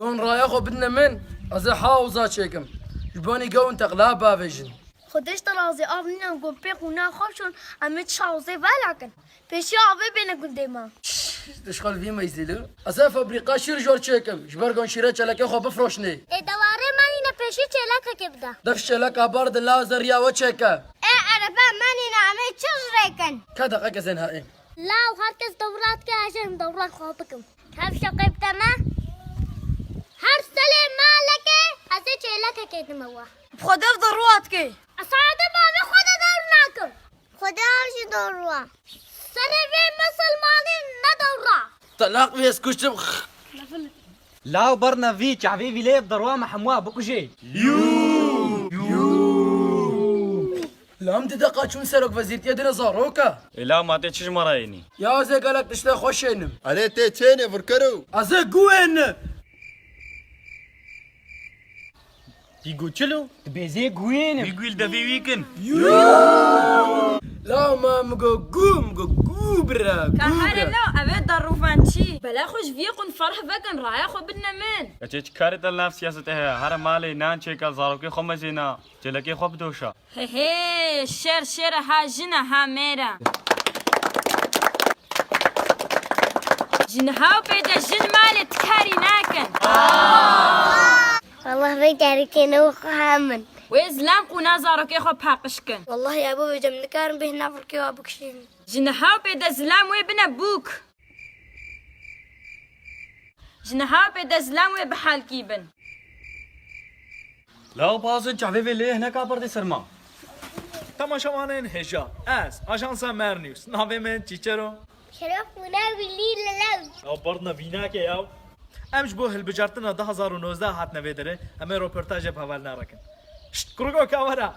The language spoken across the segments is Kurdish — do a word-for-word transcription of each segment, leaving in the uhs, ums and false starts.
Gon raya xwe bidine min, ez ê hewza çêkim. Ji banî gewin teqla bavêjin. Xwedê ji te razî, av nînan gon pê qûna xwe şon, em ê çi hewzê velakin. Pêşiya avê bêne gundê me. Dişxal vî meyzîli. Ez ê fabrîqa şîr jor çêkim. Ji ber gon şîrê çêlekê xwe bifroşnê. Ê dewarê me nîne pêşî çêlekekê bide. Def çêleka bar de la zeriya we çêke. Ê erebe me nîne em ê çi ji rê kin? Ka deqeke zên ha ê. Law her kes dewra dike ez ê dewra xwe bikim. Kevşa qeybte me. Her selê maleke ez ê çêlekekê dime we. Bi xwe dev de rû atike. Ez sade bavê xwe de dewr nakim. Xwedê ev jî dor rû. Serê vê misilmanî ne dor ra. Telaq vê ez kuştim. Law berna vî, çavê vî lê bi derwa me hemûa bikujê. Yû! Yû! Lam dide qaçûn serok vezîrtiye dine zaroka. Ê law ma tê çi ji me re ênî? Ya ez ê gelek tiştê xwe şênim. Erê tê çênê virkero. Ez ê guêne. Pî got çilo? Tu bêzê guêne. Wî guîl devê wî kin. La ma min got gû, min got gû bira, Ka gû here bira. La, ev ê darûvançî. Bela xwe ji vî qûn ferh vekin, raya xwe bidine min. Keçê çi karê te li nav siyasetê heye? Here malê nan çêka zarokê xwe mejêna, çêlekê xwe bidoşa. He he, şer şer e, ha jin e, ha mêr e. Ji niha û pê de jin malê ti karî nakin. Wallah vê kerikê ne xwe hemin. Wê zilam qûna zarokê xwe paqij kin. Wallahî ebo vêcem nikarim bêhna vilkê wa bikişînim. Ji niha û pê de zilam wê bine bûk. Ji niha pê de zilam wê bihalkî bin. Law bazin çavê vê lê hineka berdê serma. Temaşevanên hêja, ez, Ajansa Mer News, navê min Çîçero. Şeref bûne wî lî li lew. Ya berdine vînake ya. Em ji bo hilbijartina du hazar û nozdeh hatine vê derê, em ê roportajê bi hevalina re kin. Şt, kurgo ka were.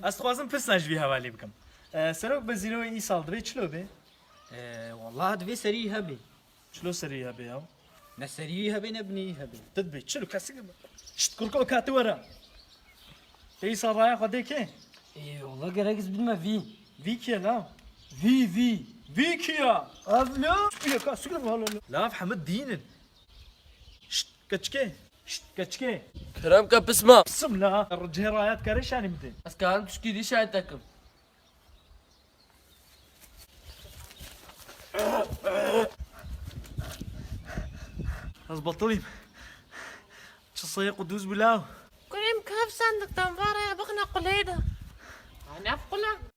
Ez dixwazim pirsna ji vî hevalî bikim. E, Serok Wezîrê wê îsal divê çilo bê? E, wallah divê serî hebê. Çilo serî hebê ya? Ne serî hebê ne binî hebê. Ti dibê çilo kesik hebê. Şt kurko ka tu were. Te îsal raya xwe dê kê? Ê, wala gerek ez bidime vî. Vî kî ye la? Vî, vî. Vî kî ye? Ev la? Kî ye ka sikir vala la? Lav hemid dîn in. Şt keçikê. Şt keçikê. Kerem ke pisma. Pisim la. Cihê raya dikare şanî bidê. Ez karim tişkî dî şahid dekim. Ez betilîm. Çi seyê qudûz bû law. Kurê min kevşan diktan va raya bixine qulê de.